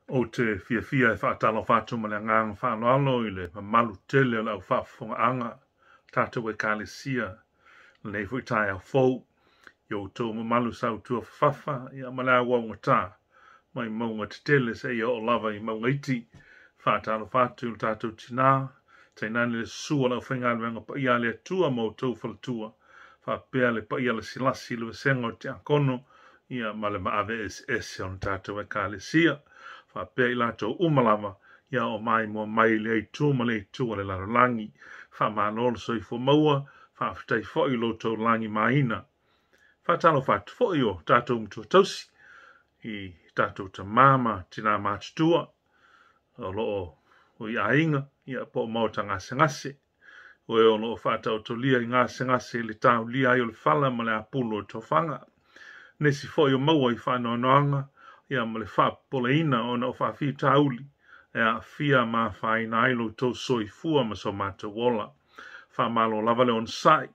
Ou te fiafia e faatalofa atu ma le agaga faaaloalo i le mamalu tele o le au faafofogaaga tatou Ekalesia i lenei foi taeao fou i outou mamalu sautua fafafa ia ma le auaugata mai mauga tetele seia oo lava i mauga iti. Faatalofa atu i lo tatou tinā, tainane le susu o le aufaigaluega paia a le Atua ma outou faletua, faapea le paia lasilasi i le vasega o tiakono ia ma le maave eseese o le tatou Ekalesia, faapea i latou uma lava ia o maimoa mai i lea itu ma lea itu o le lalolagi. Faamalo le soifua maua, faafetai foi i lo outou lagimaina. Faatalofa atu foi o tatou matua tausi i tatou tamā ma tinā matutua o lo o i aiga ia po o maota gasegase. O e o lo o faataotolia i gasegase i le taulia ai o le fala ma le apulu o tofaga. Nisi foi o maua i faanoanoaga ia ma le faapopoleina ona o faafitauli e aafia ma afaina ai lo outou soifua ma so matou ola. Faamalo lava le onosai,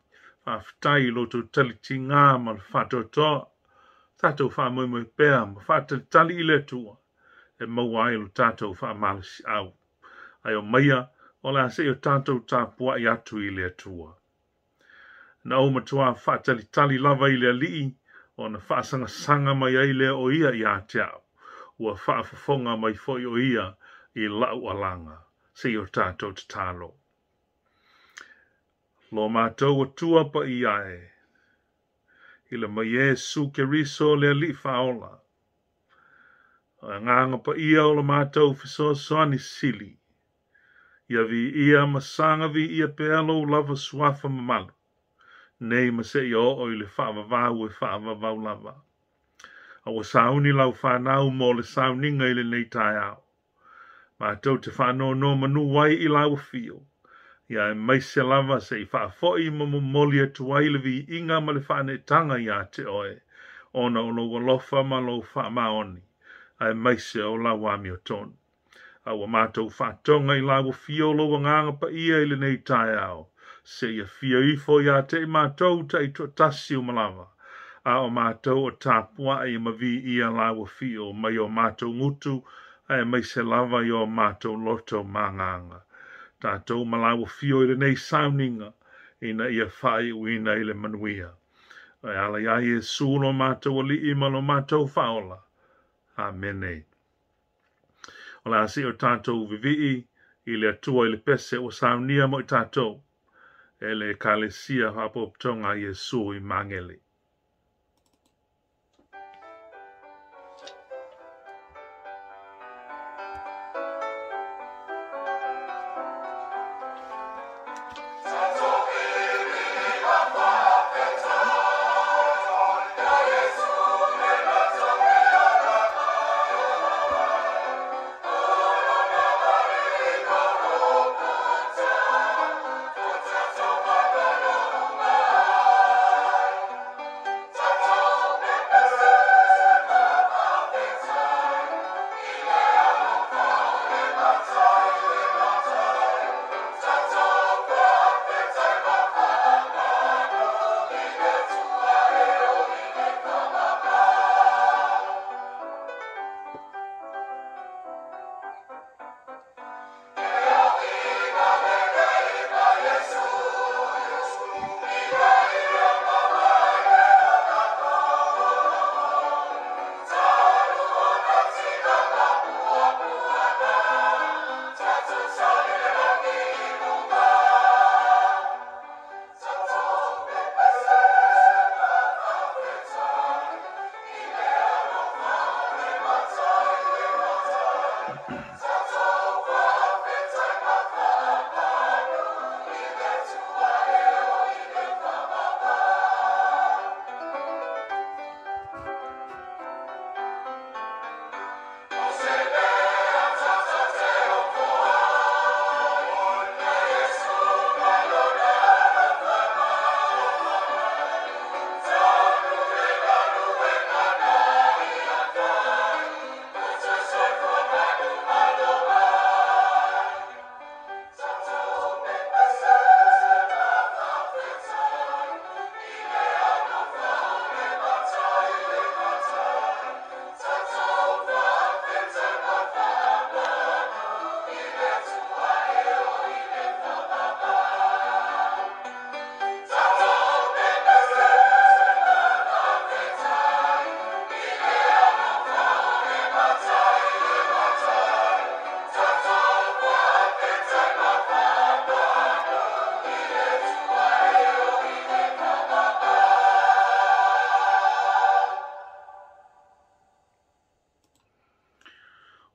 faafetai i lo outou talitiga ma le faatoatoa. Tatou faamoemoe pea ma faatalitali i le Atua e maua ai lo tatou faamalosiau. Ae omaia, o le a se i o tatou tapuai atu i le Atua. Na ou matua faatalitali lava i le Alii, ona faasagasaga mai ai lea o ia ia te au. Ua faafofoga mai foi o ia i lau alaga. Se i o tatou tatalo. Lo matou Atua paia e, i le ma Iesu Keriso le Alii faaola. O le agaga paia o lo matou fesoasoani sili. Ia viia ma saga viia pea lou lava suafa mamalu, nei ma seia oo i le faavavau e faavavau lava. A ua sauni lau whanau mo le sauniga i lenei taeao. Matou te faanonomanu ai i lau afio. Ia aemaise lava se i faafoi ma momoli atu ai le viiga ma le faaneetaga ia te oe, ona o lou alofa ma lou faamaoni, aemaise o lau amiotonu. A ua matou faatoga i lau afio lou agaga paia i lenei taeao, seia afio ifo ia te i matou taitoatasi uma lava, a o matou o tapuai ma viia lau afio mai o matou gutu, aemaise lava i o matou loto ma agaga. Tatou ma lau afio i lenei sauniga, ina ia faaiuina i le manuia. E ala ia Iesu lo matou Alii ma lo matou Faaola. Amene. O le a se i o tatou vivii i le Atua i le pese ua saunia mo i tatou e le Ekalesia Faapotopotoga a Iesu i Magele.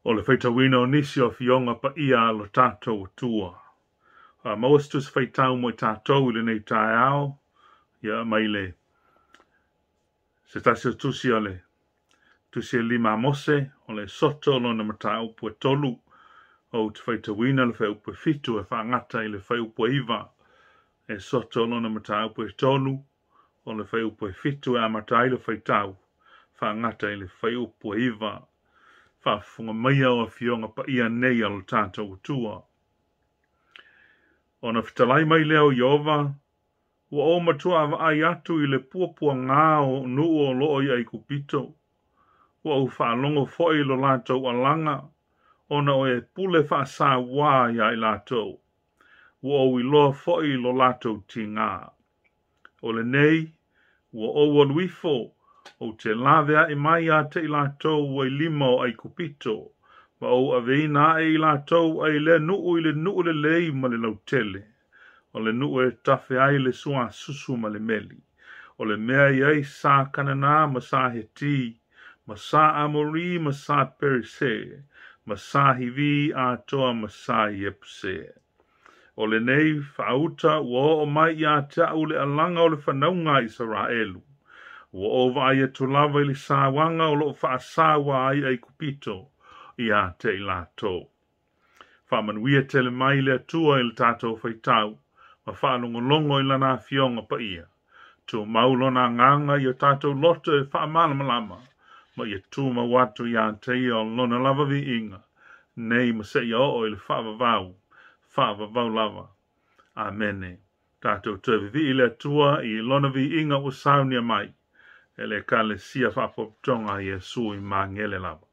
O le faitauina o nisi o afioga paia a lo tatou Atua. Maua se tusi faitau mo i tatou i lenei taeao, ia mai le se tasi o tusi o le tusi e lima a Mose, o le Soto lona mataupu e 3, ou te faitauina le fuaiupu e 7 e faagata i le fuaiupu e 9. E Soto lona mataupu e 3, o le fuaiupu e 7 e amata ai le faitau, faagata i le fuaiupu e 9. Faafofoga maia o afioga paia nei a lo tatou Atua. Ona fetalai mai lea o Ieova, ua ou matua vaai atu i le puapuagā o nuu o loo i Aikupito. Ua ou faalogo foi i lo latou alaga, ona o e pule faasauā iā i latou. Ua ou iloa foi i lo latou tigā. O lenei, ua ou alu ifo, ou te lave ae mai ia te i latou ua i lima o Aikupito, ma ou aveina ae i latou ai lea nuu i le nuu lelei ma le lautele. O le nuu e tafe ai le suasusu ma le meli. O le mea i ai sa Kanana ma sa Heti, ma sa Amori ma sa Perise, ma sa Hivi atoa ma sa Iepuse. O lenei faauta ua oo mai ia te au le alaga o le fanauga a Isaraelu. Ua ou vaai atu lava i le sauaga o loo faasaua ai Aikupito ia te i latou. Faamanuia tele mai le Atua i le tatou faitau, ma faalogologo i lana afioga paia. Tumau lona agaga i o tatou loto e faamalamalama, ma ia tumau atu ia te ia o lona lava viiga, nei ma seia oo i le faavavau, faavavau lava. Amene. Tatou toe vivii le Atua i lona viiga ua saunia mai, e le Ekalesia Faapotopotoga a Iesu i Magele lava.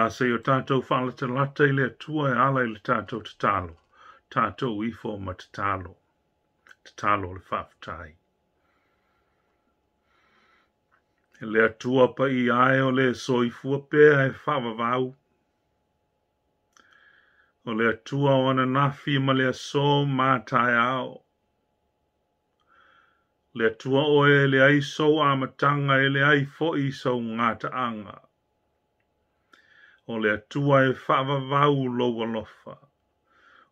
Le a se i o tātou whaalatalata i le Atua e ala i le tātou tatalo, tātou ifo ma tatalo, tatalo o le faafetai. E le Atua paia e o le soifua pea e faavavau. O le Atua o ananafi ma le aso ma taeao. Le Atua oe e leai sou amataga e leai fo'i sou gata'aga. O le Atua e faavavau lou alofa.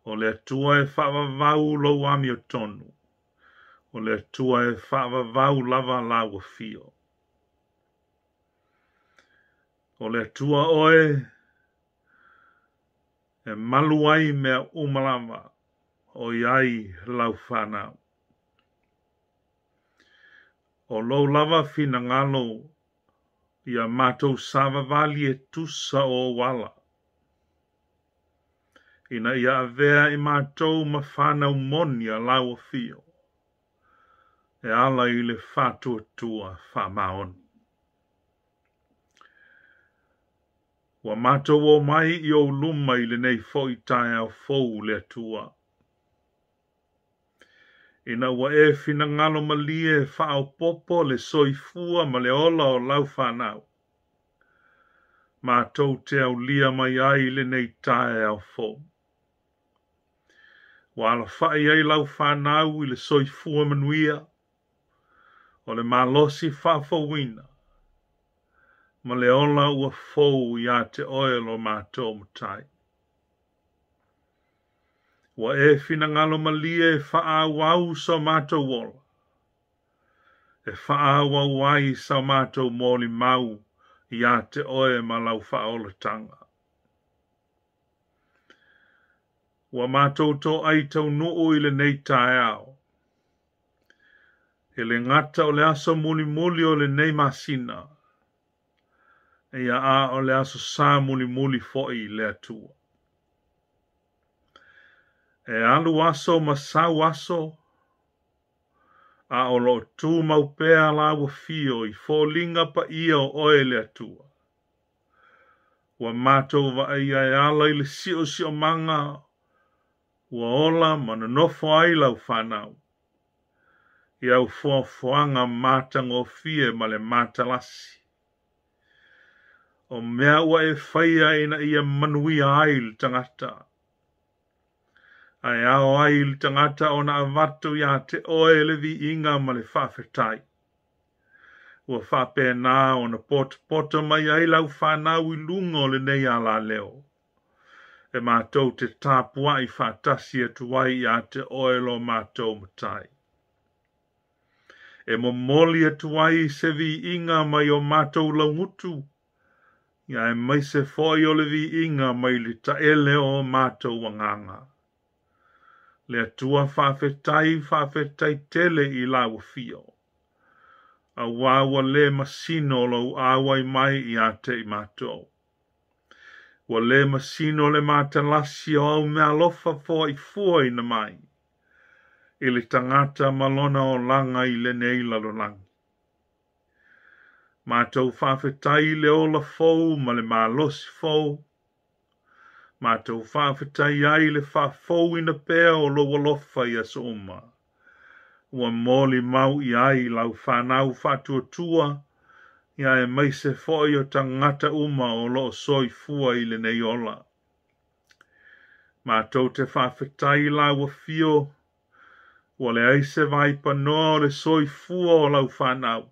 O le Atua e faavavau lou amiotonu. O le Atua e faavavau lava lau afio. O le Atua oe e malu ai mea uma lava o i ai lau fanau. O lou lava finagalo ia matou savavali e tusa o ou ala, ina ia avea i matou ma fanau moni a lau afio, e ala i le faatuatua faamaoni. Ua matou omai i ou luma i lenei fo'i taeao fou le Atua. Ina ua e finagalo malie e faaopoopo le soifua ma le ola o lau fanau, matou te aulia mai ai lenei taeao fou. Ua alafa'i ai lau fanau i le soifua manuia, o le malosi faafouina, ma le ola ua fou iā te oe lo matou Matai. Ua e finagalo malie e faaauau so matou ola, e faaauau ai sa matou molimau iā te oe ma lau faaolataga. Ua matou toai taunuu i lenei taeao, e le gata o le aso mulimuli o lenei masina, ia a o le aso sa mulimuli fo'i le Atua. E alu aso ma sau aso, a o loo tumau pea lau afio i foliga paia o oe le Atua. Ua matou vaaia e ala i le siosiomaga ua ola ma nonofo ai lau fanau, i au foafoaga matagofie ma le matalasi. O mea ua e faia ina ia manuia ai le tagata, ae ao ai le tagata ona avatu iā te oe le viiga ma le faafetai. Ua faapena ona potopoto mai ai lau fanau i luga o lenei alaleo, e matou te tapua'i faatasi atu ai iā te oe lo matou Matai. E momoli atu ai se viiga mai o matou laugutu, ia aemaise fo'i o le viiga mai le taele o matou agaga. Le Atua faafetai, faafetai tele i lau afio, auā ua lē masino lou auai mai iā te i matou. Ua lē masino le matalasi o au meaalofa foaifuaina mai i le tagata ma lona olaga i lenei lalolagi. Matou faafetai i le ola fou ma le malosi fou. Matou faafetai ai i le faafouina pea o lou alofa i aso uma. Ua molimau i ai lau fanau faatuatua, ia aemaise fo'i o tagata uma o loo soifua i lenei ola. Matou te faafetai i lau afio, ua leai se vaipanoa o le soifua o lau fanau,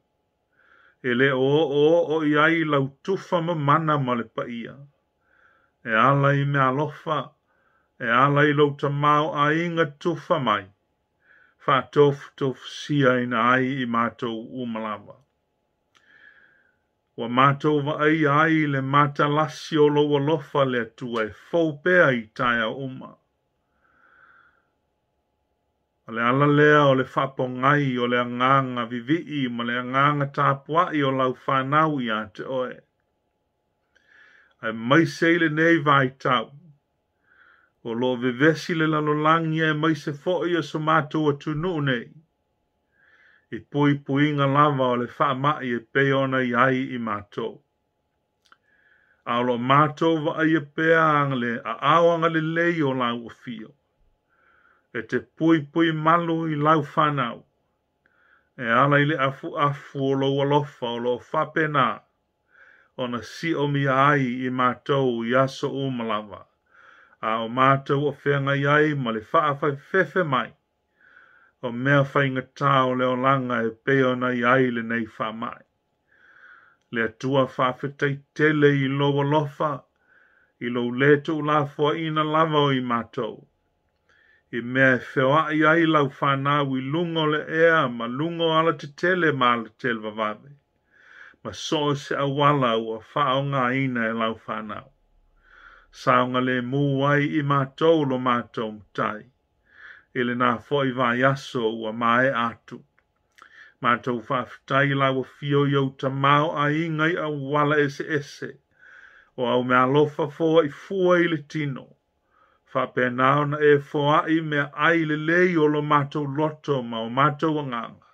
e le o oooo i ai lau tufa mamana ma le paia, e ala i meaalofa, e ala i lou tamaoaiga tufa mai, faatofutofusiaina ai i matou uma lava. Ua matou vaaia ai le matalasi o lou alofa le Atua e fou pea i taeao uma. O le ala lea o le faapogai o le agaga vivii ma le agaga tapua'i o lau fanau iā te oe. Aemaise i lenei vaitau, o loo vevesi le lalolagi aemaise fo'i o so matou atunuu nei, i puipuiga lava o le faama'i e pei ona i ai i matou. A o lo o matou vaaia pea le aao agalelei o lau afio, e te puipuimalu i lau fanau, e ala i le afuafu o lou alofa o lo o faapena ona siomia ai i matou i aso uma lava, a o matou o feagai ai ma le faafaifefe mai o mea faigata o le olaga e pei ona i ai lenei faamai. Le Atua faafetai tele i lou alofa, i lou le tuulafoaiina lava o i matou, i mea e feoai ai lau fanau i luga o le ea ma luga o alatetele ma alatetele vavave, ma so o se auala ua faaaogaina e lau fanau. Saogalemu ai i matou lo matou Matai, i lena foi vaiaso ua maea atu. Matou faafetai i lau afio i ou tamaoaiga i auala eseese, o au meaalofa foai fua i le tino, faapena ona e foai meaai lelei o lo matou loto ma o matou agaga,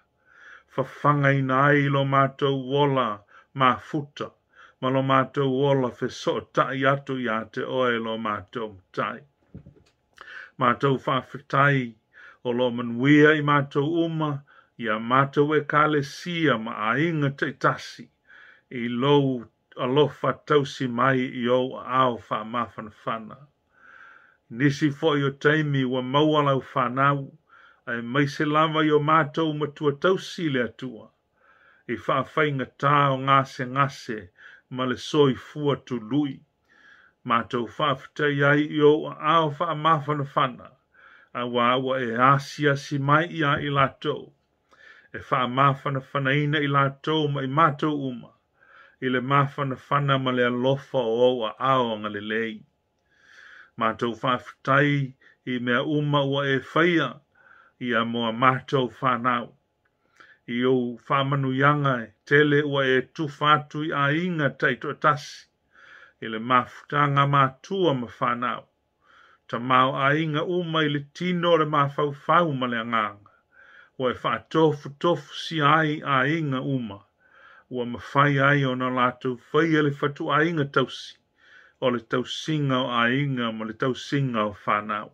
fafagaina ai lo matou ola mafuta ma lo matou ola fesootai atu ia te oe lo matou Matai. Matou faafetai o lo o manuia i matou uma, ia matou ekalesia ma aiga taitasi, i lou alofa tausi mai i ou aao faamafanafana. Nisi foi o taimi ua maua lau fanau, aemaise lava i o matou matua tausi le Atua, i faafaigata o gasegase ma le soifua tului. Matou faafetai ai i ou aao faamafanafana, auā ua e asiasi mai ia i latou, e faamafanafanaina i latou ma i matou uma, i le mafanafana ma le alofa o ou aao agalelei. Matou faafetai i mea uma ua e faia ia mo a matou fanau, i ou faamanuiaga e tele ua e tufa atu i aiga taitoatasi, i le mafutaga matua ma fanau, tamaoaiga uma i le tino o le mafaufau ma le agaga, ua e faatofutofusia ai aiga uma, ua mafai ai ona latou faia le fatuaiga tausi, o le tausiga o aiga ma le tausiga o fanau.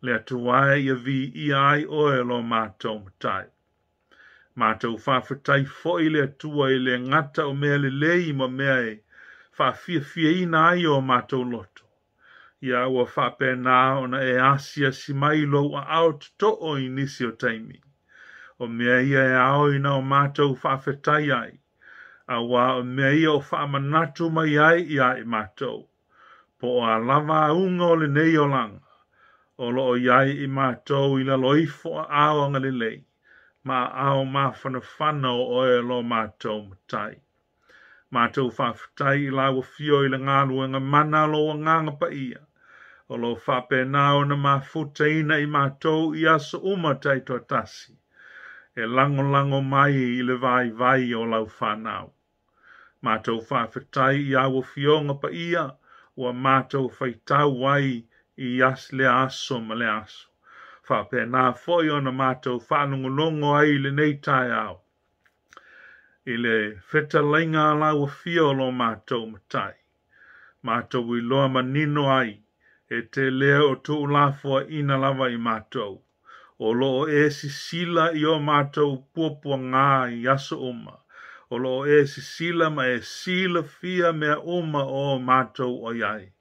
Le Atua e ia viia ai oe lo matou Matai. Matou faafetai foi le Atua i le gata o mea lelei ma mea e faafiafiaina ai o matou loto, ia ua faapena ona e asiasi mai lou aao totoo i nisi o taimi. O mea ia e ao ina o matou faafetai ai, auā o mea ia o faamanatu mai ai ia i matou, po o a lava auga o lenei olaga, o lo o i ai i matou i lalo ifo o aao agalelei, ma aao mafanafana o oe lo matou Matai. Matou faafetai i lau afio i le galuega mana a lou Agaga Paia, o lo o faapena ona mafutaina i matou i aso uma taitoatasi, e lagolago mai i le vaivai o lau fanau. Matou faafetai i au afioga paia ua matou faitau ai i lea aso ma lea aso. Faapena foi ona matou faalogologo ai i lenei taeao, i le fetalaiga a lau afio o lo matou Matai. Matou iloa manino ai, e te le o tuulafoaiina lava i matou, o lo o e sisila i o matou puapuaga i aso uma, o lo o e sisila ma e silafia mea uma o matou o i ai.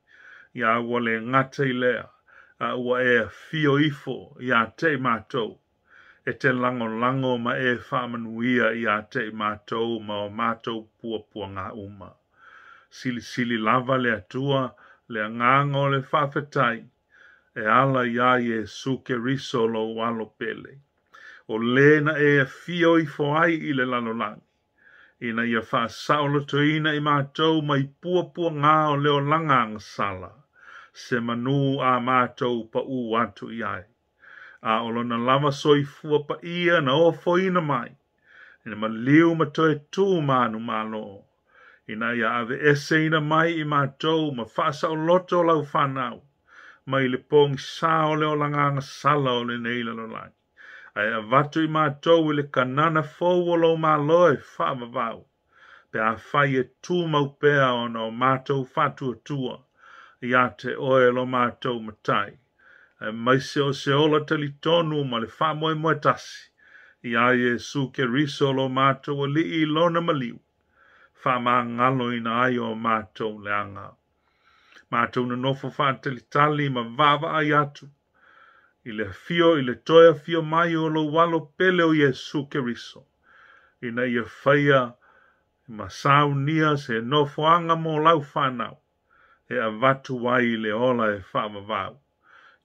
Ia ua le gata i lea, a ua e afio ifo ia te i matou, e te lagolago ma e faamanuia ia te i matou ma o matou puapuaga uma. Silisili lava le Atua, le agaga o le faafetai, e ala iā Iesu Keriso lou alo pele. O le na e afio ifo ai i le lalolagi, ina ia faasaolotoina i matou mai puapuaga o le olaga agasala, se manu a matou paū atu i ai. A o lona lava soifua paia na ofoina mai, ina maliu ma toe tu manumalo, ina ia aveeseina mai i matou ma faasaoloto lau fanau, mai le pogisā o le olaga agasala o lenei lalolagi, ae avatu i matou i le Kanana fou o lou Malo e faavavau, Pe afai e tumau pea ona o matou faatuatua ia te oe lo matou Matai, aemaise o se ola talitonu ma le faamoemoe tasi iā Iesu Keriso lo matou Alii i lona maliu, faamagaloina ai o matou leaga. Matou nonofo faatalitali ma vaavaai atu i le afio i le toe afio mai o lou Alo pele o Iesu Keriso, ina ia faia ma saunia se nofoaga mo lau fanau e avatu ai le ola e faavavau.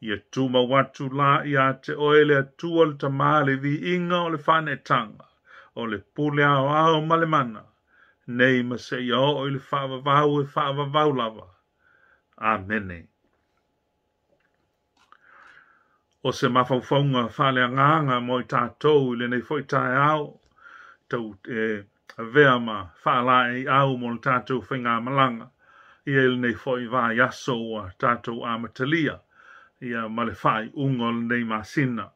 Ia tumau atu la ia te oe le Atua le Tamā le viiga o le faaneetaga, o le pule aoao ma le mana, nei ma seia oo i le faavavau e faavavau lava. Amene. O se mafaufauga faaleagaga mo i tatou i lenei foi taeao, tau e avea ma faalaeiau mo le tatou faigamalaga ia i lenei foi vaiaso ua tatou amatalia ia ma le faaiuga o lenei masina.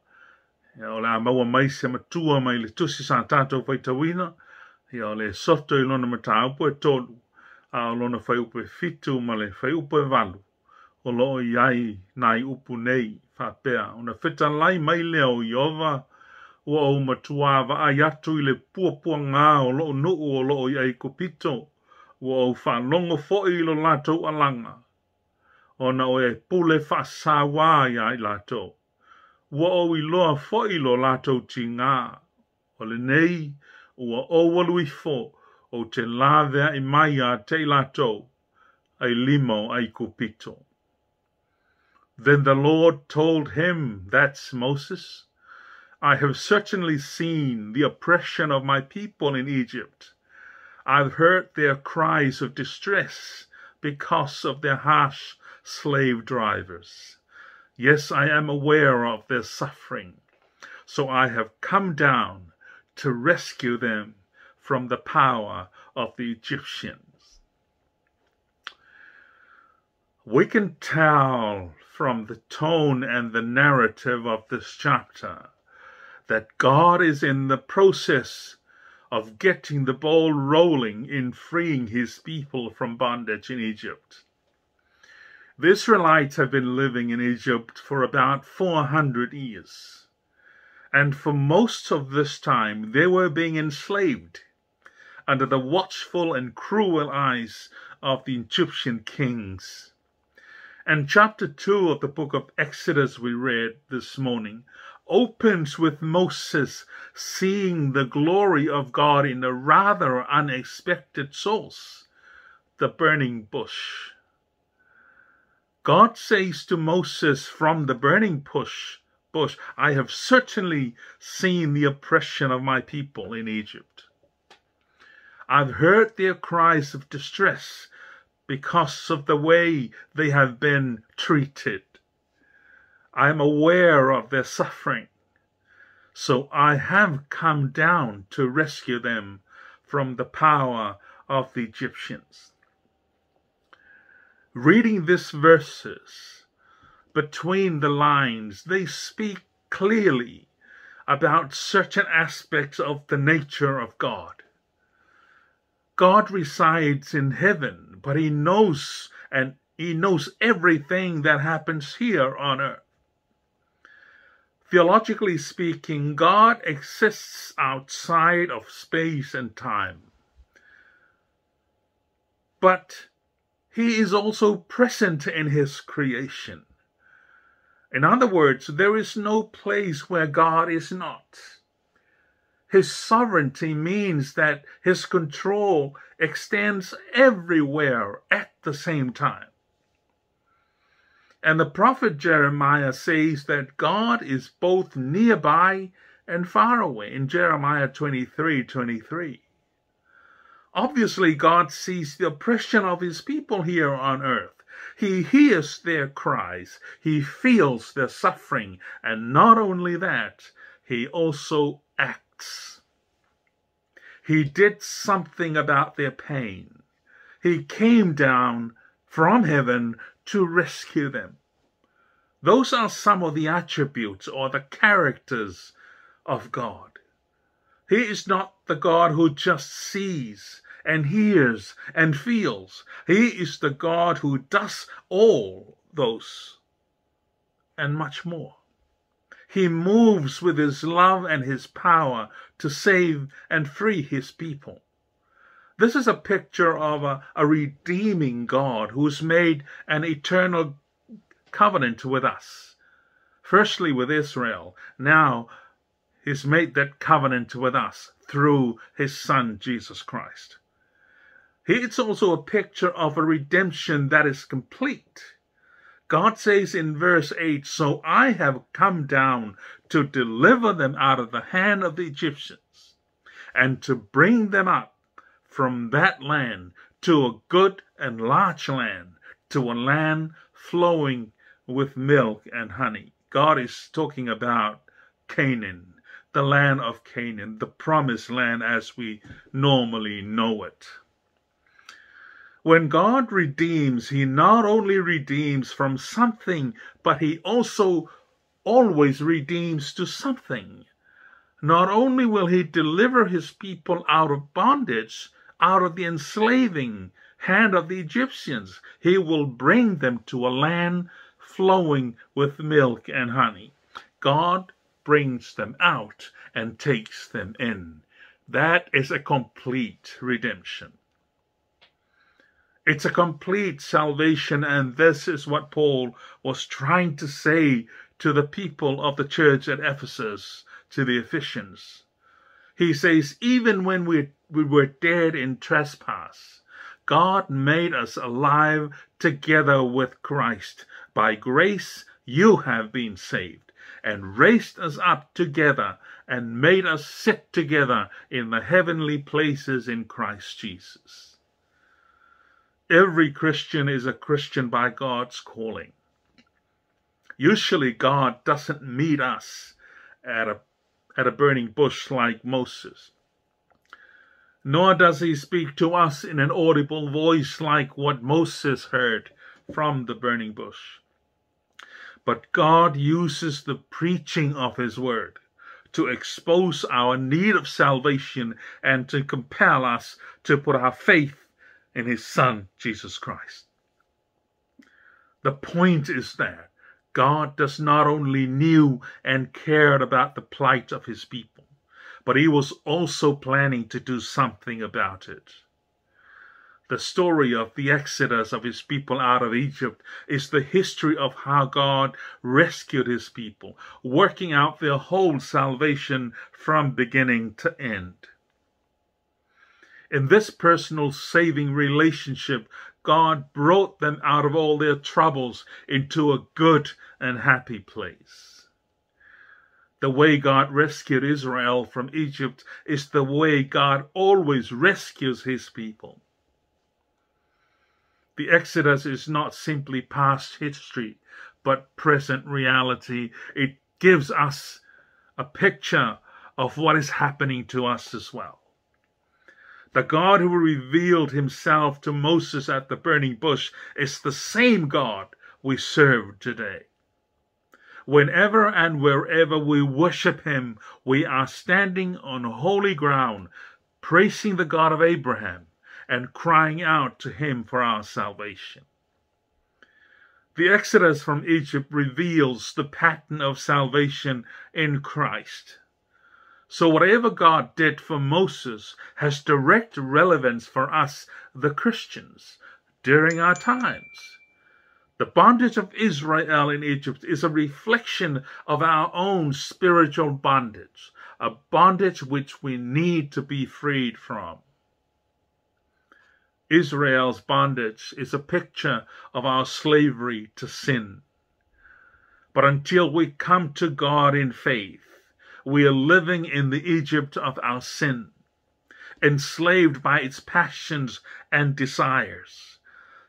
Ia, o le a maua mai se matua mai le tusi sa tatou faitauina, ia o le Esoto i lona mataupu e 3, a o lona fuaiupu e 7 ma le fuaiupu e 8, o lo o i ai nai upu nei faapea, ona fetalai mai lea o Ieova, ua ou matuā vaai atu i le puapuagā o lo'u nuu o lo o i Aikupito, ua ou faalogo foi i lo latou alaga, ona o e pule faasauā iā i latou. Ua ou iloa foi lo latou tigā, o lenei ua ou alu ifo, ou te laveai mai ia te i latou, ai lima o Aikupito. Then the Lord told him, that's Moses, I have certainly seen the oppression of my people in Egypt. I've heard their cries of distress because of their harsh slave drivers. Yes, I am aware of their suffering. So I have come down to rescue them from the power of the Egyptians. We can tell from the tone and the narrative of this chapter that God is in the process of getting the ball rolling in freeing his people from bondage in Egypt. The Israelites have been living in Egypt for about 400 years. And for most of this time, they were being enslaved under the watchful and cruel eyes of the Egyptian kings. And chapter 2 of the book of Exodus we read this morning opens with Moses seeing the glory of God in a rather unexpected source, the burning bush. God says to Moses from the burning bush, I have certainly seen the oppression of my people in Egypt. I've heard their cries of distress because of the way they have been treated. I am aware of their suffering, so I have come down to rescue them from the power of the Egyptians. Reading these verses, between the lines, they speak clearly about certain aspects of the nature of God. God resides in heaven, but he knows, and he knows everything that happens here on earth. Theologically speaking, God exists outside of space and time. But he is also present in his creation. In other words, there is no place where God is not. His sovereignty means that his control extends everywhere at the same time. And the prophet Jeremiah says that God is both nearby and far away in Jeremiah 23:23. Obviously, God sees the oppression of his people here on earth. He hears their cries. He feels their suffering. And not only that, he also acts. He did something about their pain. He came down from heaven to rescue them. Those are some of the attributes or the characters of God. He is not the God who just sees and hears and feels. He is the God who does all those and much more. He moves with his love and his power to save and free his people. This is a picture of a redeeming God who's made an eternal covenant with us. Firstly with Israel. Now he's made that covenant with us through his Son, Jesus Christ. It's also a picture of a redemption that is complete. God says in verse 8, "So I have come down to deliver them out of the hand of the Egyptians and to bring them up from that land to a good and large land, to a land flowing with milk and honey." God is talking about Canaan, the land of Canaan, the promised land as we normally know it. When God redeems, he not only redeems from something, but he also always redeems to something. Not only will he deliver his people out of bondage, out of the enslaving hand of the Egyptians, he will bring them to a land flowing with milk and honey. God brings them out and takes them in. That is a complete redemption. It's a complete salvation, and this is what Paul was trying to say to the people of the church at Ephesus, to the Ephesians. He says, even when we were dead in trespass, God made us alive together with Christ. By grace you have been saved, and raised us up together, and made us sit together in the heavenly places in Christ Jesus. Every Christian is a Christian by God's calling. Usually God doesn't meet us at a burning bush like Moses. Nor does he speak to us in an audible voice like what Moses heard from the burning bush. But God uses the preaching of his word to expose our need of salvation and to compel us to put our faith in his Son, Jesus Christ. The point is that God does not only knew and cared about the plight of his people, but he was also planning to do something about it. The story of the exodus of his people out of Egypt is the history of how God rescued his people, working out their whole salvation from beginning to end. In this personal saving relationship, God brought them out of all their troubles into a good and happy place. The way God rescued Israel from Egypt is the way God always rescues his people. The Exodus is not simply past history, but present reality. It gives us a picture of what is happening to us as well. The God who revealed himself to Moses at the burning bush is the same God we serve today. Whenever and wherever we worship him, we are standing on holy ground, praising the God of Abraham and crying out to him for our salvation. The Exodus from Egypt reveals the pattern of salvation in Christ. So whatever God did for Moses has direct relevance for us, the Christians, during our times. The bondage of Israel in Egypt is a reflection of our own spiritual bondage, a bondage which we need to be freed from. Israel's bondage is a picture of our slavery to sin. But until we come to God in faith, we are living in the Egypt of our sin, enslaved by its passions and desires.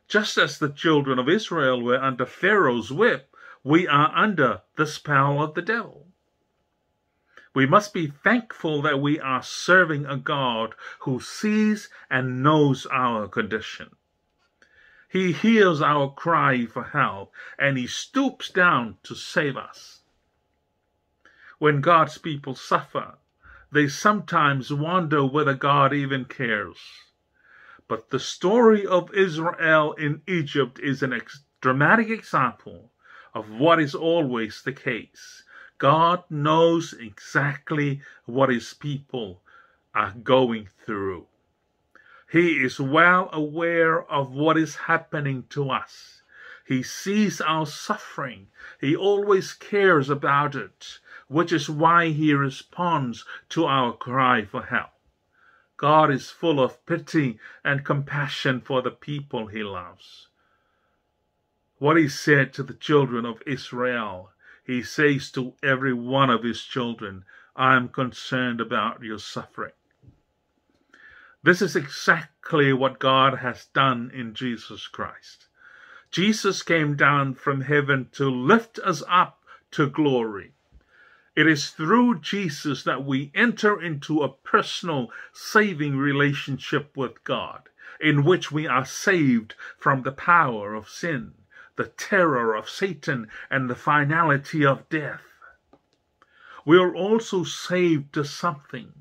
Just as the children of Israel were under Pharaoh's whip, we are under the spell of the devil. We must be thankful that we are serving a God who sees and knows our condition. He hears our cry for help, and he stoops down to save us. When God's people suffer, they sometimes wonder whether God even cares. But the story of Israel in Egypt is an ex dramatic example of what is always the case. God knows exactly what his people are going through. He is well aware of what is happening to us. He sees our suffering. He always cares about it, which is why he responds to our cry for help. God is full of pity and compassion for the people he loves. What he said to the children of Israel, he says to every one of his children, I am concerned about your suffering. This is exactly what God has done in Jesus Christ. Jesus came down from heaven to lift us up to glory. It is through Jesus that we enter into a personal saving relationship with God, in which we are saved from the power of sin, the terror of Satan, and the finality of death. We are also saved to something.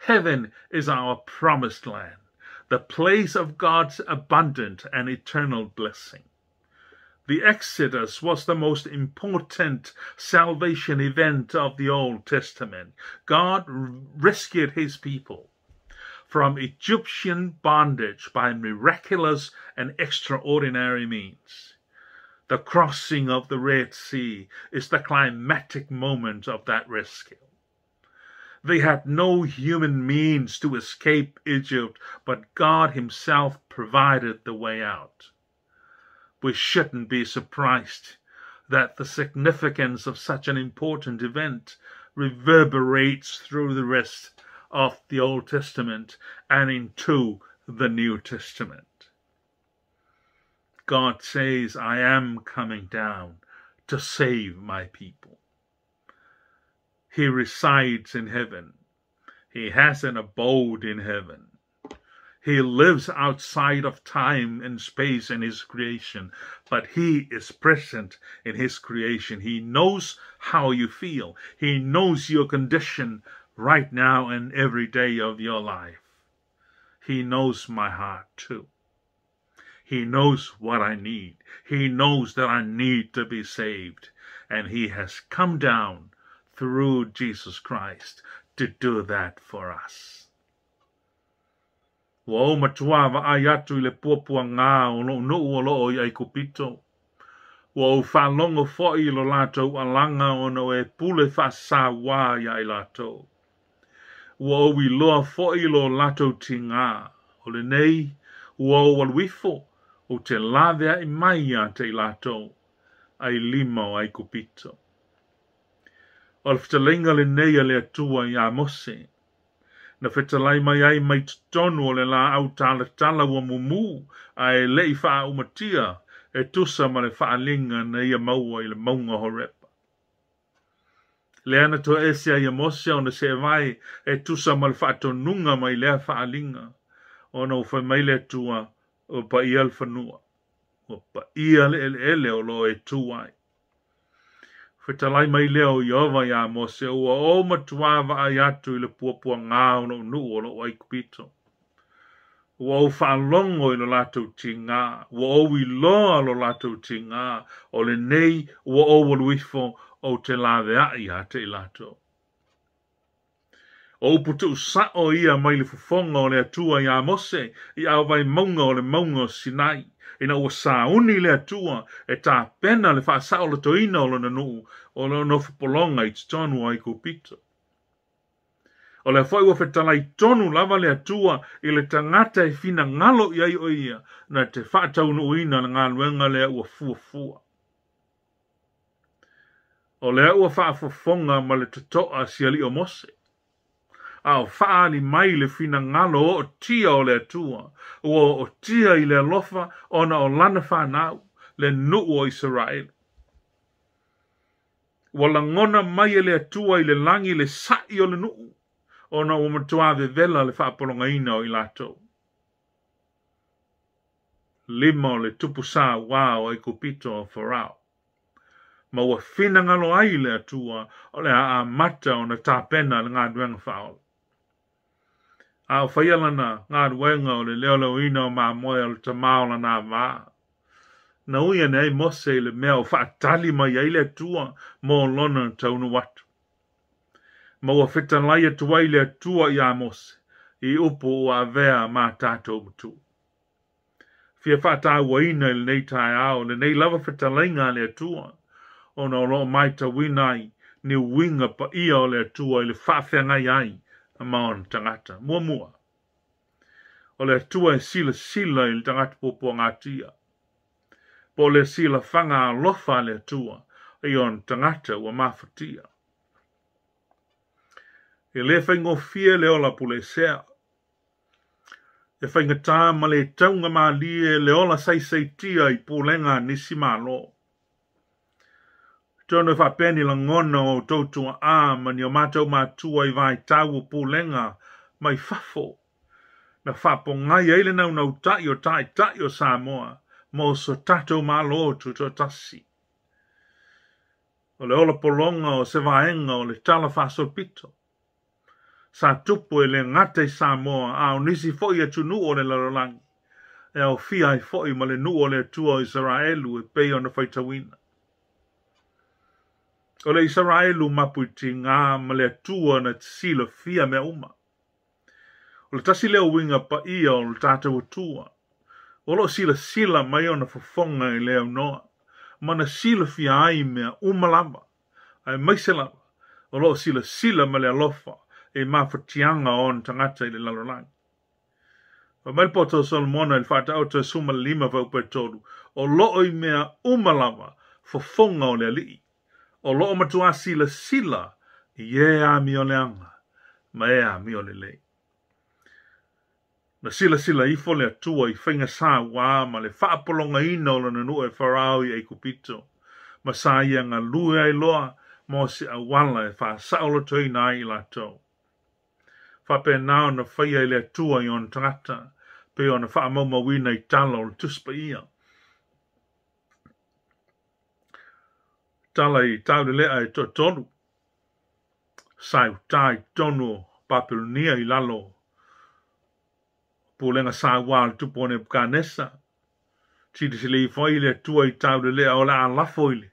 Heaven is our promised land, the place of God's abundant and eternal blessing. The Exodus was the most important salvation event of the Old Testament. God rescued his people from Egyptian bondage by miraculous and extraordinary means. The crossing of the Red Sea is the climatic moment of that rescue. They had no human means to escape Egypt, but God himself provided the way out. We shouldn't be surprised that the significance of such an important event reverberates through the rest of the Old Testament and into the New Testament. God says, I am coming down to save my people. He resides in heaven. He has an abode in heaven. He lives outside of time and space in his creation, but he is present in his creation. He knows how you feel. He knows your condition right now and every day of your life. He knows my heart too. He knows what I need. He knows that I need to be saved. And he has come down through Jesus Christ to do that for us. Ua ou matuā vaai atu i le puapuagā o loʻu nuʻu o loo i ʻAikupito. Ua ou faalogo foʻi i lo latou alaga ona ua e pule faasauā iā i latou. Ua ou iloa foʻi lo latou tigā, o lenei ua ou alu ifo, ou te laveaʻi mai iā te i latou, ai lima o ʻAikupito. O le fetalaiga lenei a le Atua iā Mose, na fetalai mai ai mai totonu o le laau talatala ua mumu ae leʻi faaaumatia e tusa ma le faaaliga na ia maua i le mauga o Horepa. Lea na toese ai e Mose ona seevae e tusa ma le faatonuga mai lea faaaliga, ona ua fai mai le Atua, Ua paia le fanua, ua paia le eleele o loo e tu ai. Fetalai mai lea o Ieova iā Mose, Ua ou matuā vaai atu i le puapuagā o loʻu nuʻu o loʻu ʻAikupito. Ua ou faalogo i lo latou tigā, ua ou iloa lo latou tigā, o lenei ua ou alu ifo ou te laveaʻi iā te i latou. O upu tuusaʻo ia mai le fofoga o le Atua iā Mose i aovae mauga o le mauga o Sinai, ina ua sauni le Atua e tapena le faasaolotoina o lona nuu o lo o nofo pologa i totonu o Aikupito. O lea foi ua fetalai tonu lava le Atua i le tagata e finagalo i ai o ia na te faataunuuina le galuega lea ua fuafua. O lea ua faafofoga ma le totoa si alii o Mose, a o faaali mai le finagalo ootia o le Atua, ua ootia i le alofa ona o lana fanau, le nuu o Isaraelu. Ua lagona mai e le Atua i le lagi le saʻi o le nuu, ona ua matuā vevela le faapologaina o i latou. Lima o le tupu sauā o Aikupito o Farao. Ma ua finagalo ai le Atua o le a amata ona tapena le galuega faaola. A o faia lana galuega o le leoleoina o mamoe a le tamā o lana avā. Na ui ane ai Mose i le mea o faatali mai ai le Atua mo lona taunuu atu. Ma ua fetalai atu ai le Atua iā Mose i upu ua avea ma tatou matua. Fia faatauaina i lenei taeao lenei lava fetalaiga a le Atua, ona o lo o matauina ai ni uiga paia o le Atua i le faafeagai ai ma ona tagata. Muamua, o le Atua e silasila i le tagata puapuagatia, po o le silafaga alofa a le Atua i ona tagata ua mafatia. E le faigofie le ola puleesea, e faigata ma le taugamalie le ola saisaitia i pulega a nisi Malo. Atonu e faapea ni lagona o outou tuaa ma ni o matou matua i vaitau o pulega mai fafo, na faapogai ai le naunautai o taitai o Samoa mo so tatou Malo tutoatasi. O le ola pologa o se vaega o le tala faasolopito sa tupu e le gata i Samoa a o nisi foi atunuu o le lalolagi, e aofia ai foi ma le nuu o le Atua o Isaraelu e pei ona faitauina. O le Isaraelu mapuitigā ma le Atua na te silafia mea uma. O le tasi lea uiga paia o le tatou Atua, o lo o silasila mai ona fofoga i le aunoa, ma na silafia ai mea uma lava, aemaise lava o lo o silasila ma le alofa i mafatiaga o ona tagata i le lalolagi. Fai mai le poto o Solomona i le Faataoto e 15 fuaiupu e 3, o lo o i mea uma lava fofoga o le Alii, o lo o matuā silasila i e amioleaga ma e amiolelei. Na silasila ifo le Atua i faiga sauā ma le faapologaina o lona nuu e Farao i Aikupito, ma sa ia galue ai loa mo se auala e faasaolotoina ai i latou. Faapena ona faia e le Atua i ona tagata, pei ona faamaumauina i tala o le Tusi Paia. Tala i Taulelea e toatolu, sa i uta i totonu o Papelonia i lalo o pulega sauā a le tupu o Nebukanesa. Silasila ifo ai le Atua i Taulelea o le a lafo i le,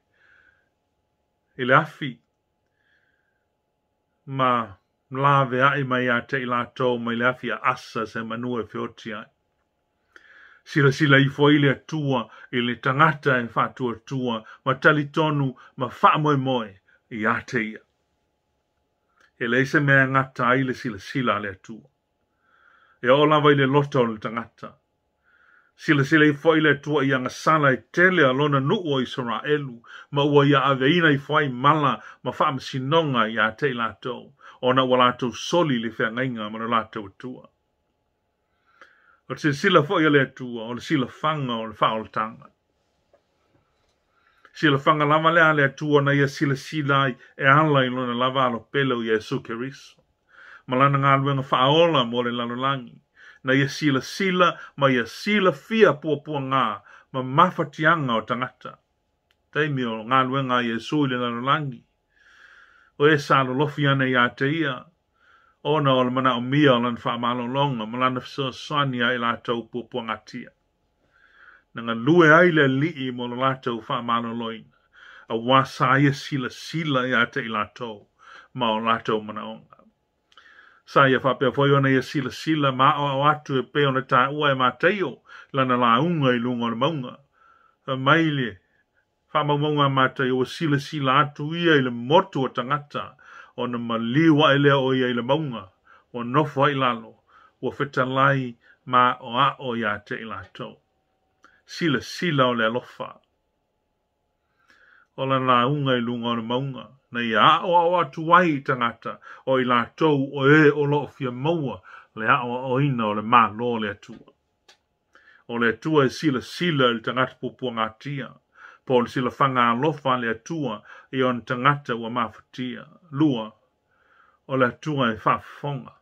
i le afi ma laveai mai ia te i latou mai le afi a asa se manu e feoti ai. Silasila ifo ai le Atua i le tagata e faatuatua ma talitonu ma faamoemoe ia te ia. E leai se mea e gata ai le silasila a le Atua. E oo lava i le loto o le tagata. Silasila ifo ai le Atua i agasala e tele a lona nuu o Isaraelu, ma ua ia aveina ifo ai mala ma faamasinoga ia te i latou, ona ua latou soli le feagaiga ma lo latou Atua. O le silasila foi a le Atua, o le silafaga o le faaolataga. Silafaga lava lea a le Atua na ia silasila ai e ala i lona lava alo pele o Iesu Keriso, ma lana galuega faaola mo le lalolagi, na ia silasila ma ia silafia puapuagā ma mafatiaga o tagata. Taimi o galuega a Iesu i le lalolagi, o e sa lolofi ane iā te ia, ona o le manaomia o lana faamalologa ma lana fesoasoani ia i latou puapuagatia. Na galue ai le Alii mo lo latou faamaloloina, auā sa ia silasila iā te i latou ma o latou manaoga. Sa ia faapea foi ona ia silasila ma aoao atu e pei ona taua e Mataio lana lauga i luga o le mauga. Fai mai le faamaumauga a Mataio ua silasila atu ia i le motu o tagata, ona maliu ae lea o ia i le mauga, ua nofo ai i lalo, ua fetalai ma aoao ia te i latou. Silasila o le alofa. O lana lauga i luga o le mauga, na ia aoao atu ai i tagata o i latou o e o lo o fia maua le aoaoina o le Malo o le Atua. O le Atua e silasila i le tagata puapuagatia, po o le silafaga alofa a le Atua i ona tagata ua mafatia. 2, o le Atua e faafofoga.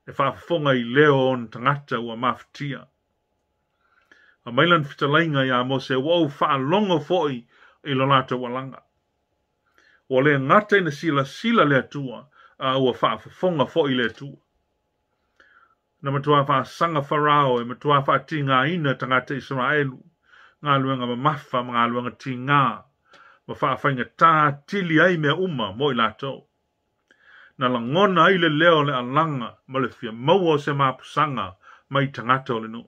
E faafofoga i leo o ona tagata ua mafatia. Aumai lana fetalaiga iā Mose, ua ou faalogo foi i lo latou alaga. Ua le gata ina silasila le Atua, a ua faafofoga foi le Atua. Na matuā faasaga Farao e matuā faatigaina tagata Isaraelu, galuega mamafa ma galuega tigā, ma faafaigatā atili ai mea uma mo i latou. Na lagona ai le leo o le alaga ma le fia maua o se mapusaga mai tagata o le nuu.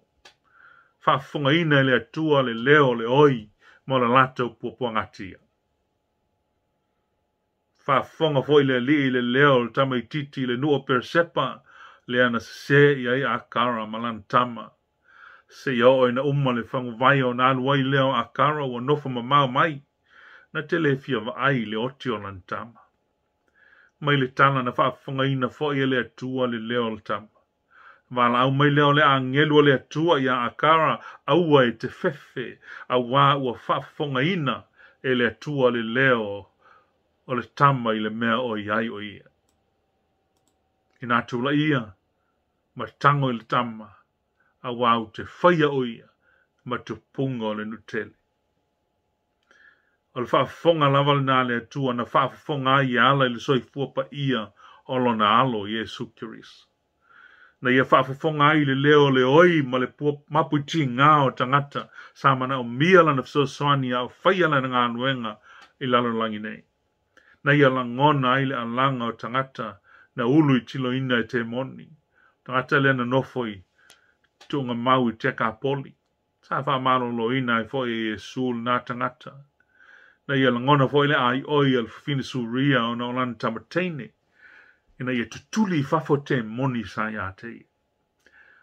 Faafofogaina e le Atua le leo o le oi ma le latou puapuagatia. Faafofoga foi le Alii i le leo o le tamaitiiti i le nuu o Peresepa, lea na sesē i ai Akara ma lana tama. Seia oo ina uma le faguvai ona alu ai lea o Akara ua nofo mamao mai, na te le fia vaai i le oti o lana tama. Mai le tala na faafofogaina foi e le Atua le leo o le tama. Valaau mai lea o le agelu o le Atua iā Akara, aua e te fefe, auā ua faafofogaina e le Atua le leo o le tama i le mea o i ai o ia. Inā tulaia ma tago i le tama, auā ou te faia o ia ma tupuga o le nuu tele. O le faafofoga lava lenā a le Atua na faafofoga ai e ala i le soifua paia o lona Alo Iesu Keriso. Na ia faafofoga ai i le leo o le oi ma le mapuitigā o tagata sa manaomia lana fesoasoani a o faia lana galuega i lalolagi nei. Na ia lagona ai le alaga o tagata na ulu i tiloina e temoni, tagata lea na nofo i tuugamau i Tekapoli. Sa faamaloloina ai foi e Iesu lenā tagata. Na ia lagona foi le aioi a le fafine Suria ona o lana tama teine, ina ia tutuli i fafo temoni sa iā te ia.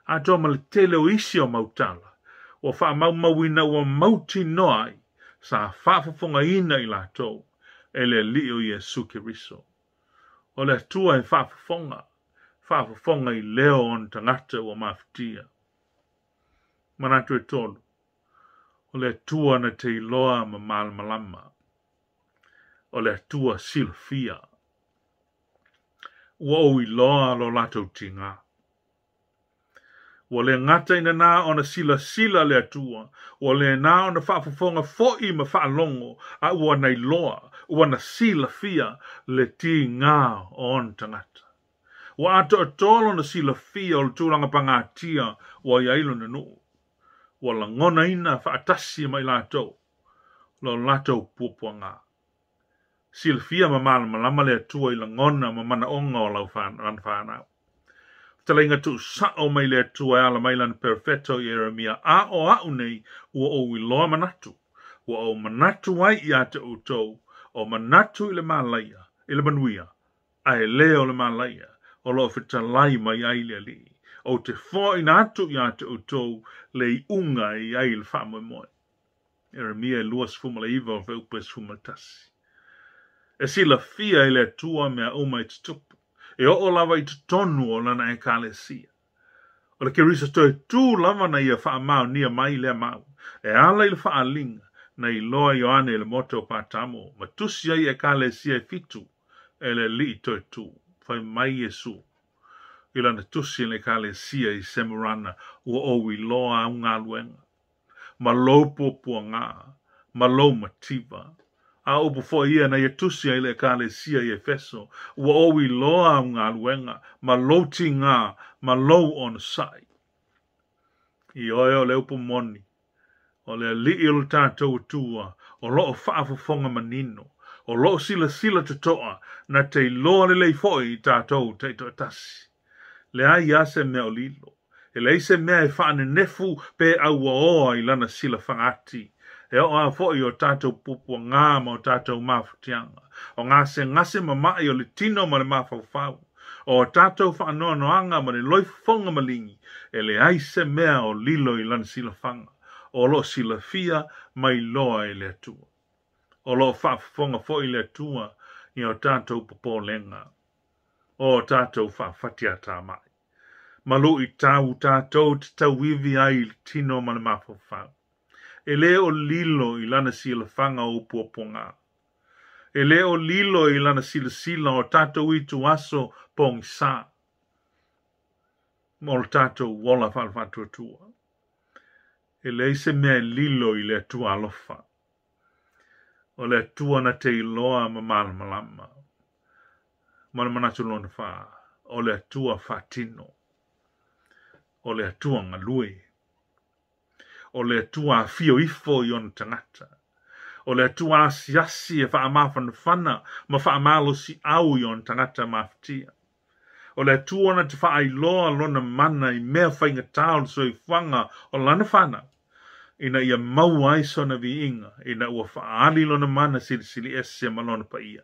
Atoa ma le tele o isi o mau tala, ua faamaumauina ua mautinoa ai sa faafofogaina i latou e le Alii o Iesu Keriso. O le Atua e faafofoga, faafofoga i leo o ona tagata ua mafatia. Manatu e tolu, o le Atua na te iloa ma malamalama. O le Atua silafia. Ua ou iloa lo latou tigā. Ua le gata ina na ona silasila le Atua, ua le na ona faafofoga foi ma faalogo, a ua na iloa, ua na silafia le tigā o ona tagata. Ua atoatoa lona silafia o le tulaga pagatia ua i ai lona nuu. Ua lagonaina faatasi ma i latou lo latou puapuagā. Silafia ma malamalama le Atua i lagona ma manaoga o lau lana fanau. Fetalaiga tuusao mai le Atua e ala mai lana perofeta o Ieremia, a o a'u nei ua ou iloa manatu, ua ou manatu ai iā te outou, o manatu i le malaia, i le manuia, ae le o le malaia, o loo fetalai mai ai le Alii. Ou te foaina atu iā te outou le iuga e i ai le faamoemoe. Ieremia 29 o le fuaiupu e 11. E silafia e le Atua mea uma e tutupu, e oo lava i totonu o lana Ekalesia. O le Keriso toe tū lava na ia faamaonia mai lea mau, e ala i le faaaliga na iloa Ioane i le motu o Patamo, ma tusi ai i Ekalesia e fitu e le Alii toe tū. Fai mai Iesu i lana tusi i le Ekalesia i Semurana, ua ou iloa au galuega, ma lou puapuagā, ma lou mativa. A o upu foi ia na ia tusi ai i le Ekalesia i Efeso, ua ou iloa au galuega, ma lou tigā, ma lou onosai. Ioe o le upu moni, o le Alii o le tatou Atua, o loo faafofoga manino, o loo silasila totoa, na te iloa lelei foi i tatou taitoatasi. Leai lava se mea o lilo. E leai se mea e faanenefu pe auaoa i lana silafaga ati. E oo lava foi i o tatou puapuagā ma o tatou mafatiaga, o gasegase ma maʻi o le tino ma le mafaufau, o a tatou faanoanoaga ma le loifofoga maligi, e leai se mea o lilo i lana silafaga, o loo silafia ma iloa e le Atua. O loo faafofoga foi le Atua i o tatou popolega, o tatou faafatiatamai, ma luitau tatou te tauivi ai i le tino ma le mafaufau. E le o lilo i lana silafaga ou puapuagā. E le o lilo i lana silasila o tatou ituaso pogisā ma o le tatou ola faale-faatuatua. E leai se mea e lilo i le Atua alofa. O le Atua na te iloa ma malamalama. Ma le manatu lona fa, o le Atua faatino. O le Atua galue. O le Atua afio ifo i ona tagata. O le Atua asiasi e faamafanafana ma faamalosiau i ona tagata mafatia. O le Atua na te faailoa lona mana i mea faigata o le soifuaga o lana fanau, ina ia maua ai sona viiga, ina ua faaali lona mana silisili ese ma lona paia.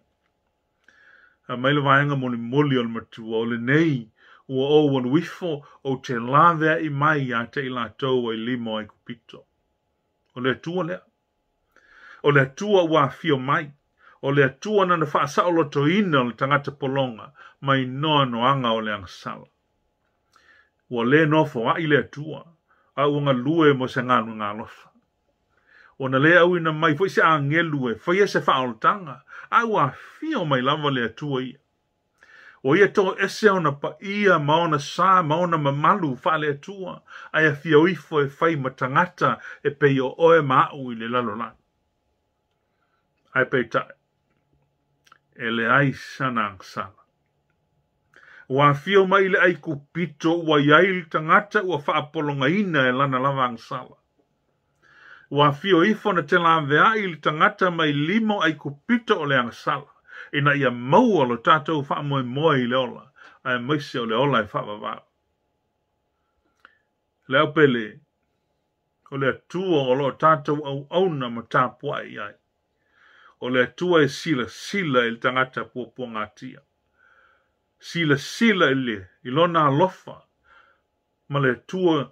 Fai mai le vaega molimoli o le matua, o lenei ua ou alu ifo, ou te laveai mai ia te i latou ai lima o Aikupito. O le Atua lea. O le Atua ua afio mai. O le Atua nana faasaolotoina o le tagata pologa mai noanoaga o le agasala. Ua le nofoai le Atua, a ua galue mo se galuega alofa. Ua na le auina mai foi se agelu e faia se faaolataga, a ua afio mai lava le Atua ia. Ua ia toese ona paia ma ona sa ma ona mamalu faale-Atua, ae afio ifo e fai ma tagata e pei o oe ma aʻu i le lalolagi. Ae peitai, e leai sana agasala. Ua afio mai i le Aikupito ua i ai le tagata ua faapologaina e lana lava agasala. Ua afio ifo na te laveai le tagata mai lima o Aikupito o le agasala, ina ia maua lo tatou faamoemoe i le ola, aemaise o le ola e faavavau. Le au pele, o le Atua o lo o tatou auauna ma tapuai i ai. O le Atua e silasila i le tagata puapuagatia. Silasila i le i lona alofa ma le Atua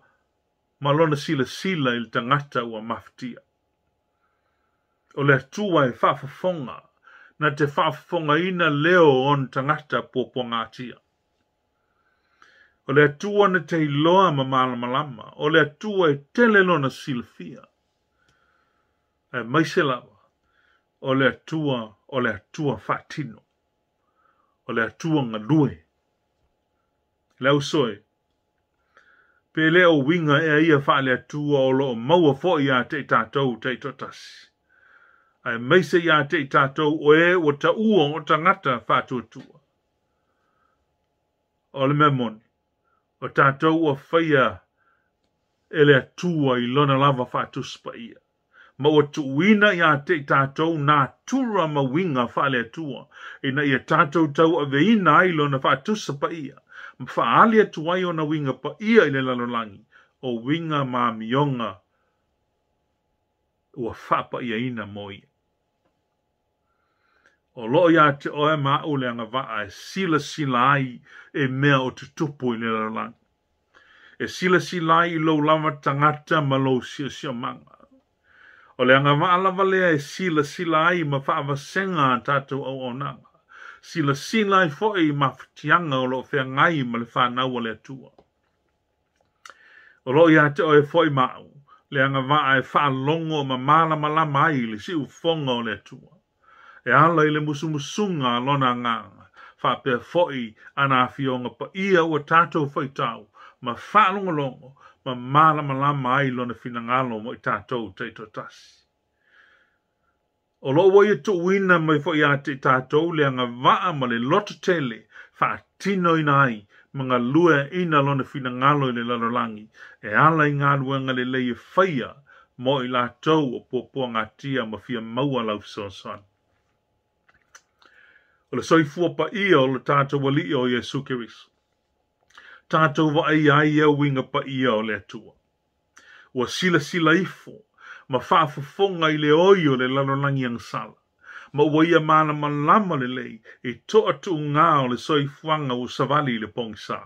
ma lona silasila i le tagata ua mafatia. O le Atua e faafofoga, na te faafofogaina leo o ona tagata puapuagatia. O le Atua na te iloa ma malamalama, o le Atua e tele lona silafia. Aemaise lava, o le Atua o le Atua faatino, o le Atua galue. Le uso e, pe le o uiga ea ia faale-Atua o lo o maua foi ia te i tatou taitoatasi, aemaise ia te i tatou o e ua taua o tagata faatuatua. O le mea moni, o tatou ua faia e le Atua i lona lava faatusi paia, ma ua tuuina ia te i tatou natura ma uiga faale-Atua, ina ia tatou tauaveina ai lona faatusa paia, ma faaali atu ai ona uiga paia i le lalolagi, o uiga ma amioga ua faapaiaina mo ia. O lo o ia te oe ma aʻu le agavaa e silasila ai e mea o tutupu i le lalolagi. E silasila ai i lou lava tagata ma lou siosiomaga. O le agavaa lava lea e silasila ai ma faavasega a tatou auaunaga. Silasila ai foi i mafatiaga o lo o feagai ma le fanau a le Atua. O lo o ia te oe foi ma aʻu le agavaa e faalogo ma malamalama ai i le siufofoga o le Atua. E ala i le musumusuga a lona agaga, faapea foi ana afioga paia ua tatou faitau ma faalogologo ma malamalama ai lona finagalo mo i tatou taitoatasi. O lo o ua ia tuuina mai foi ia te i tatou le agavaa ma le lototele faatinoina ai ma galueaiina lona finagalo i le lalolagi e ala i galuega lelei e faia mo i latou o puapuagatia ma fia maua lau fesoasoani. O le soifua paia o lo tatou Alii o Iesu Keriso, tatou vaaia ai ia uiga paia o le Atua. Ua silasila ifo ma faafofoga i le oi o le lalolagi agasala, ma ua ia malamalama lelei i toatuuga o le soifuaga ua savali i le pogisa.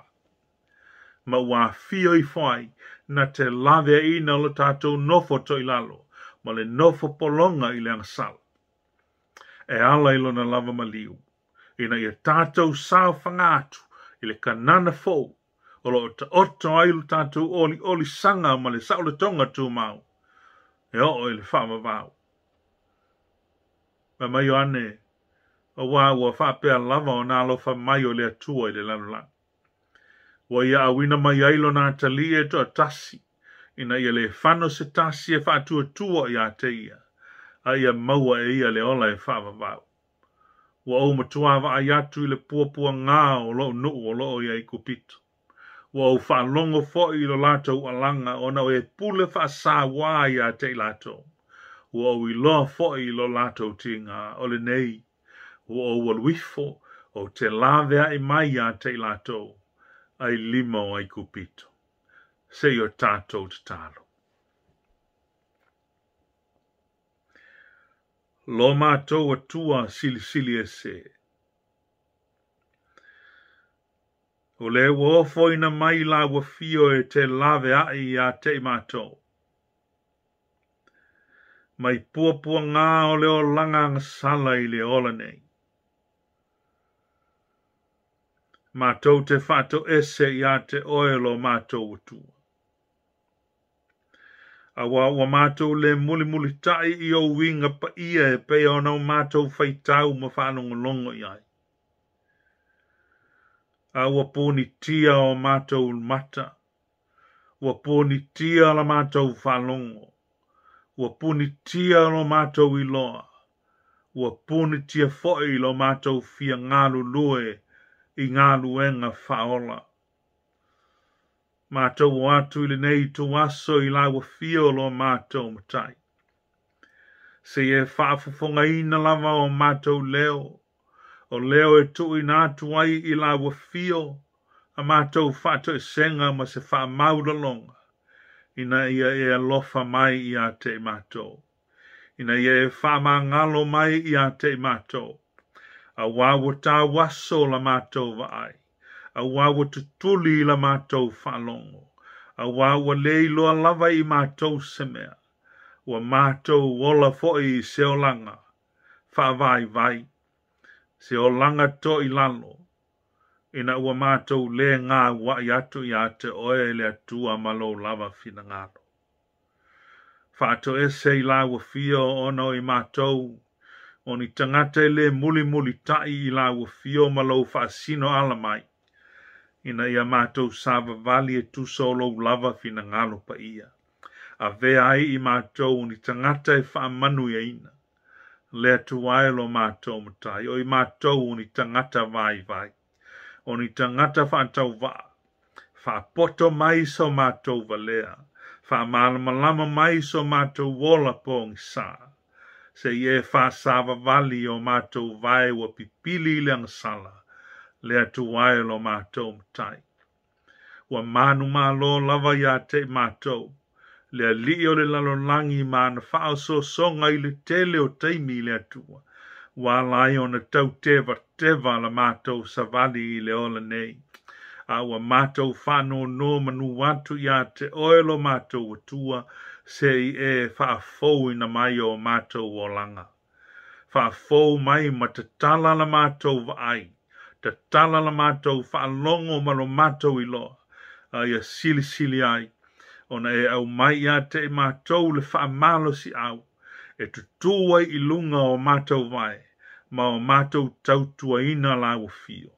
Ma ua afio ifo ai na te laveaiina o lo tatou nofo toilalo ma le nofo pologa i le agasala, e ala i lona lava maliu, ina ia tatou saofaga atu i le Kanana fou o lo o taoto ai lo tatou oliolisaga ma le saolotoga tumau e oo i le faavavau. Fai mai Ioane, auā ua faapea lava ona alofa mai o le Atua i le lalolagi. Ua ia auina mai ai lona atalii e toatasi, ina ia le fano se tasi e faatuatua ia te ia, a ia maua e ia le ola e faavavau. Ua ou matua vaai atu i le puapuaga o lou nuu o lo o i Aikupito. Ua ou faalogo foi i lo latou alaga ona o e pule faasauā ia te i latou. Ua ou iloa foi i lo latou tiga o lenei. Ua ou alu ifo, ou te laveai mai ia te i latou, ai lima o Aikupito. Se i o tatou tatalo. Lo matou Atua silisili ese. O le ua ofoina mai lau afio e te laveai ia te i matou. Mai puapuaga o le olaga agasala i le ola nei. Matou te faatoese ia te oe lo matou Atua. Auā ua matou le mulimulitaʻi i ou uiga paia e pei ona o matou faitau ma faalogologo i ai. A ua punitia o matou mata, ua punitia la matou faalogo, ua punitia lo matou iloa, ua punitia foi lo matou fia galulue i galuega faaola. Matou o atu i lenei ituaso i lau afio lo matou Matai. Se i e faafofogaina lava o matou leo, o leo e tuuina atu ai i lau afio a matou faatoesega ma se faamaulaloga, ina ia e alofa mai ia te i matou, ina ia e faamagalo mai ia te i matou, auā ua tauaso la matou vaai, auā ua tutuli la matou faalogo, auā ua le iloa lava i matou se mea, ua matou ola foi i se olaga faavaivai, se olaga toilalo, ina ua matou le gauai atu ia te oe le Atua ma lou lava finagalo. Faatoese i lau afio ona o i matou, o ni tagata e le mulimulitaʻi i lau afio ma lou faasino ala mai, ina ia matou savavali e tusa o lou lava finagalo paia. Avea ai i matou o ni tagata e faamanuiaina. Le Atua e lo matou Matai, o i matou o ni tagata vaivai, o ni tagata faatauvaa, faapoto mai so matou valea, faamalamalama mai so matou ola pogisa. Se i e faasavavali o matou vae ua pipili i le agasala, le Atua e lo matou Matai. Ua manumalo lava ia te i matou, le alii o le lalolagi ma ana faaosoosoga i le tele o taimi i le Atua, ua ala ai ona tautevateva la matou savali i le ola nei. A ua matou faanonomanu atu ia te oe lo matou Atua, se i e faafouina mai o matou olaga. Faafou mai ma tatala la matou vaai, tatala la matou faalogo ma lo matou iloa, a ia silisili ai, ona e aumai ia te i matou le faamalosiau, e tutū ai i luga o matou vae, ma o matou tautuaina lau afio.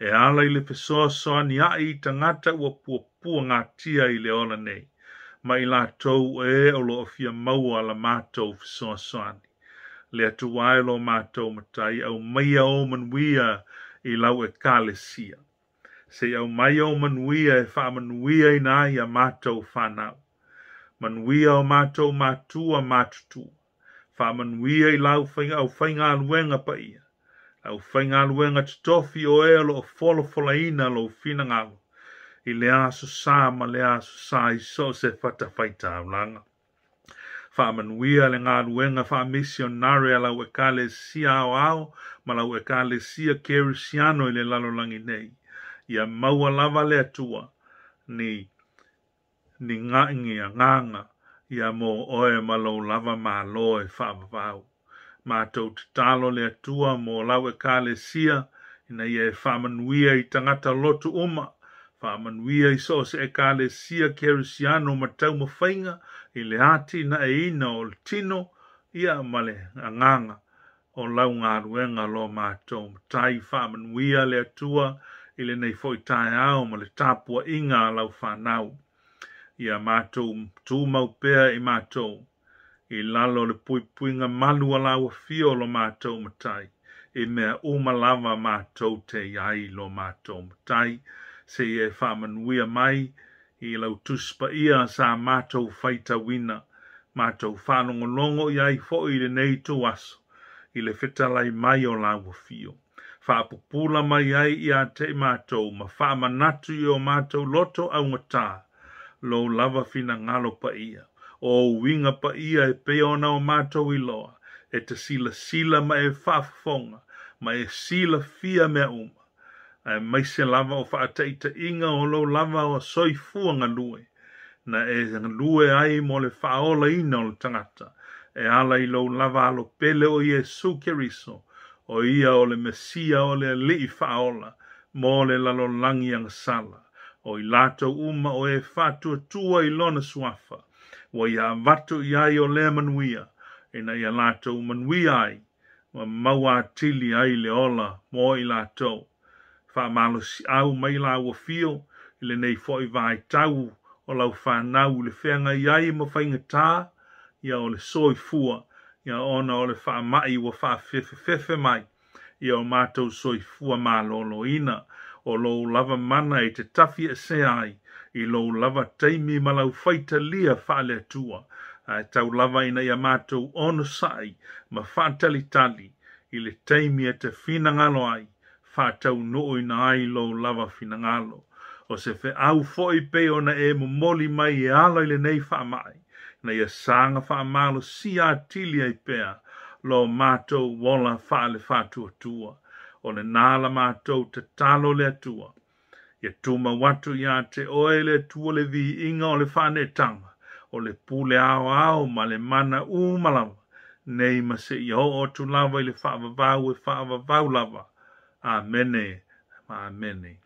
E ala i le fesoasoani ai i tagata ua puapuagatia i le ola nei, ma i latou e o lo o fia maua la matou fesoasoani. Le Atua e lo matou Matai, aumaia o manuia i lau Ekalesia. Se i aumaia o manuia e faamanuiaina ai a matou fanau. Manuia o matou matua matutua. Faamanuia i lau aufaigaluega paia. Aufaigaluega totofi o e o lo o folafolaina lou finagalo. I le aso sa ma le aso sa i so o se fatafaitaulaga. Faamanuia le galuega faamisionare a lau Ekalesia aoao ma lau Ekalesia Kerisiano i le lalolagi nei. Ia maua lava le Atua ni ni agaga ia mo oe ma lou lava malo e faavavau. Matou tatalo le Atua mo lau Ekalesia ina ia e faamanuia i tagata lotu uma, faamanuia i so o se Ekalesia Kerisiano ma taumafaiga i le atinaeina o le tino ia ma le agaga o lau galuega lo matou Matai. Faamanuia le Atua i lenei foi taeao ma le tapuaiga a lau fanau. Ia matou tumau pea i matou i lalo o le puipuiga malu a lau afio lo matou Matai, i mea uma lava matou te i ai lo matou Matai. Seia e faamanuia mai i lau Tusi Paia sa matou faitauina, matou faalogologo i ai foi i lenei ituaso i le fetalai mai o lau afio. Faapupula mai ai ia te i matou ma faamanatu i o matou loto augata lou lava finagalo paia. O ou uiga paia e pei ona o matou iloa, e te silasila ma e faafofoga ma e silafia mea uma, aemaise lava o faataitaiga o lou lava o soifua galue, na e galue ai mo le faaolaina o le tagata, e ala i lou lava alo pele o Iesu Keriso, o ia o le Mesia o le Alii faaola mo le lalolagi agasala, o i latou uma o e faatuatua i lona suafa, ua ia avatu i ai o lea manuia, ina ia latou manuia ai, ma maua atili ai le ola mo i latou. Faamalosiau mai lau afio i lenei foi vaitau o lau fanau i le feagai ai ma faigata ia o le soifua, ia ona o le faamai ua faafefefefe mai ia o matou soifua maloloina. O lou lava mana e te tafiesea ai i lou lava taimi ma lau faitalia faale-Atua, ae tau lava ina ia matou onosai ma faatalitali i le taimi e te finagalo ai, faataunuuina ai lou lava finagalo. O se feau foi pei ona e momoli mai e ala i lenei faamai, ina ia saga faamalosia atili ai pea lo matou ola faale-faatuatua. O lena la matou tatalo le Atua, ia tumau atu ia te oe le Atua le viiga o le faaneetaga, o le pule aoao ma le mana uma lava, nei ma seia oo atu lava i le faavavau e faavavau lava. Amene ma amene.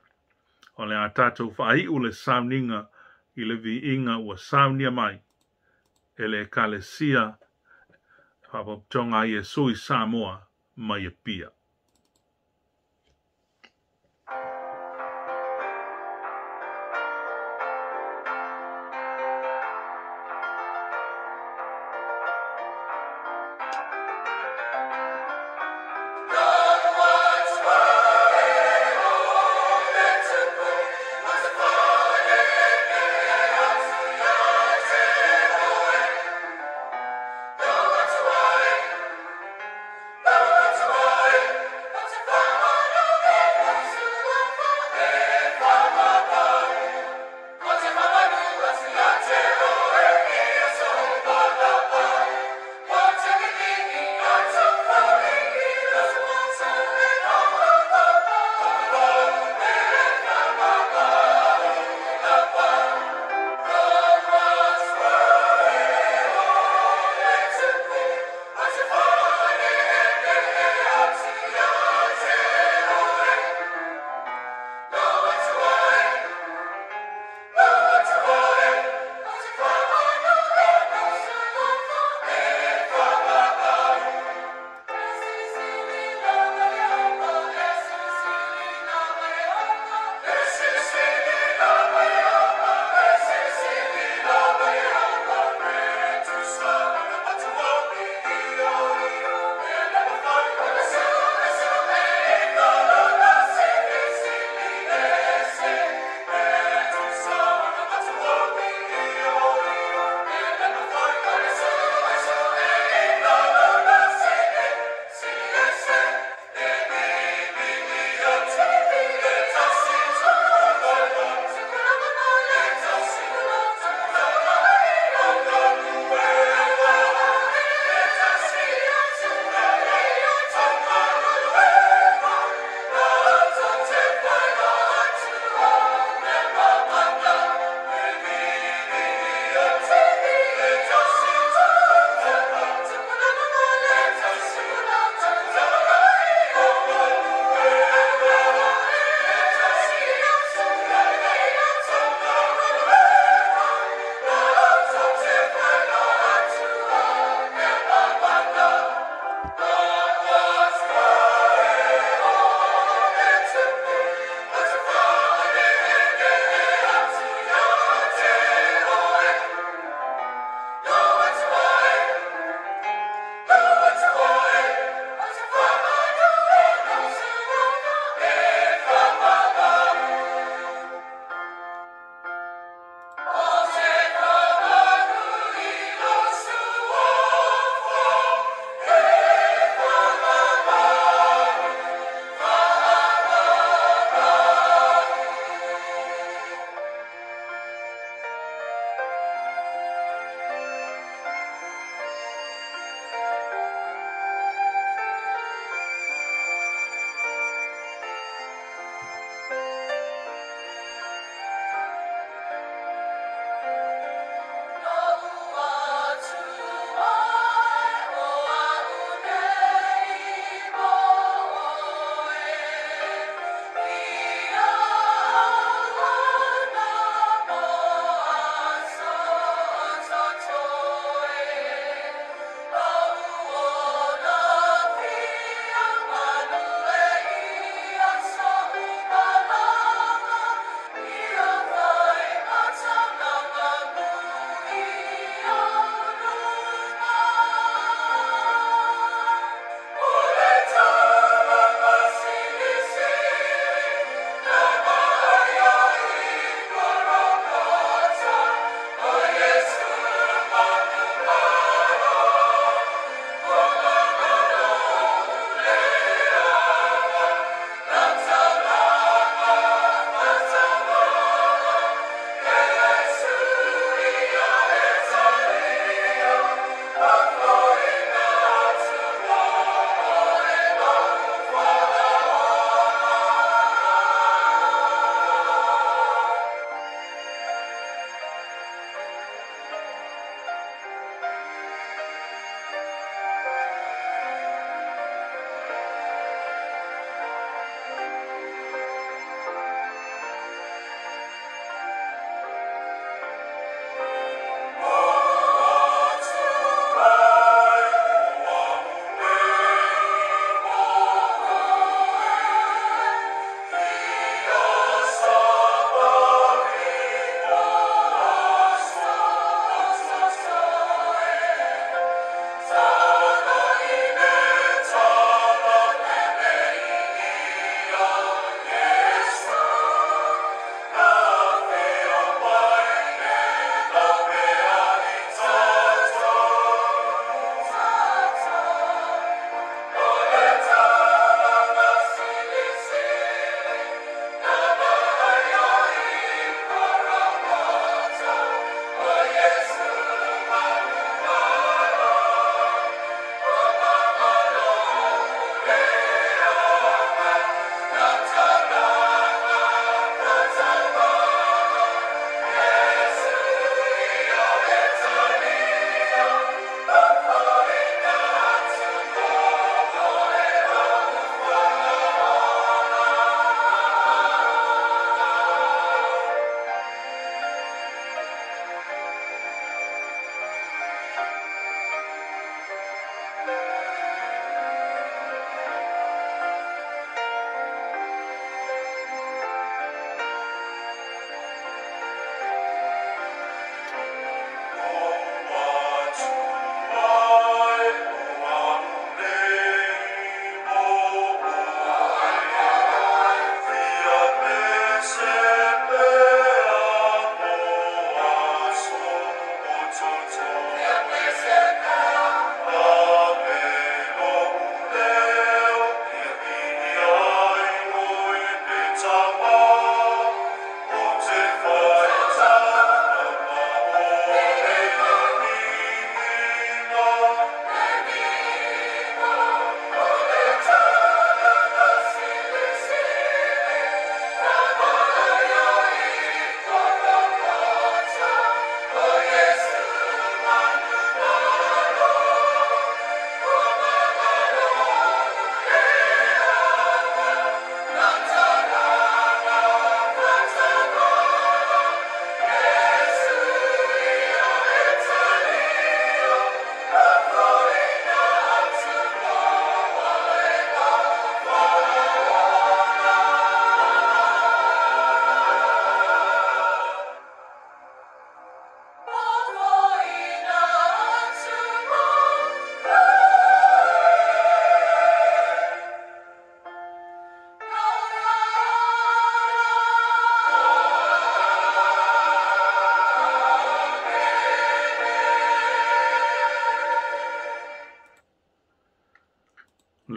O le a tatou faaiu le sauniga i le viiga ua saunia mai e le Ekalesia Faalapotopotoga a Iesu i Samoa mai Apia.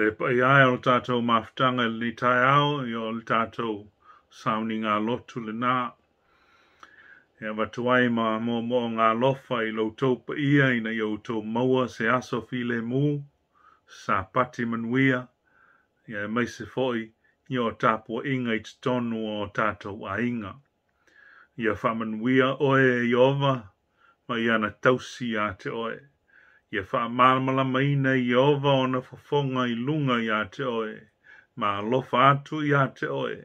Le paia e o le tatou mafutaga i lenei taeao, ia o le tatou sauniga lotu lena. E avatu ai ma moomooga alofa i lo outou paia ina ia outou maua se aso filemu, Sapati manuia, ia aemaise foi ia o tapuaiga i totonu o tatou aiga. Ia faamanuia oe e Ieova ma ia ana tausi iā te oe. Ia faamalamalamaina e Ieova ona fofoga i luga iā te oe, ma alofa atu iā te oe.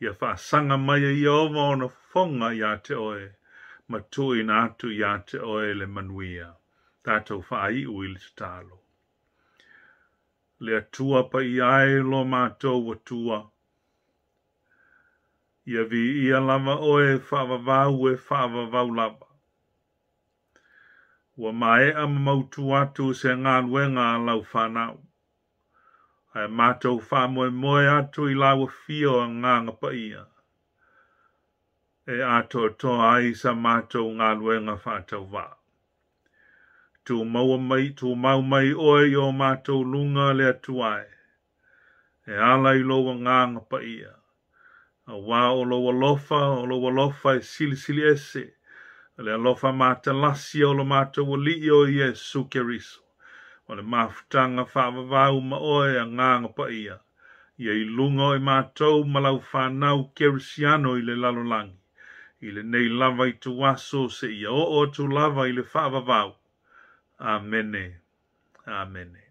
Ia faasaga mai e Ieova ona fofoga iā te oe, ma tuuina atu iā te oe le manuia. Tatou faaiu i le tatalo. Le Atua paia e lo matou Atua, ia viia lava oe faavavau e faavavau lava. Ua maea ma mautu atu se galuega a lau fanau, ae matou faamoemoe atu i lau afio Agaga Paia, e atoatoa ai sa matou galuega faatauvaa. Tumau mai, tumau mai oe i o matou luga le Atua e, e ala i lou Agaga Paia. Auā o lou alofa, o lou alofa e silisili ese, le alofa matalasi o lo matou Alii o Iesu Keriso. O le mafutaga faavavau ma oe Agaga Paia, ia i luga o i matou ma lau fanau kerisiano i le lalolagi, i lenei lava ituaso seia oo atu lava i le faavavau. Amene. Amene.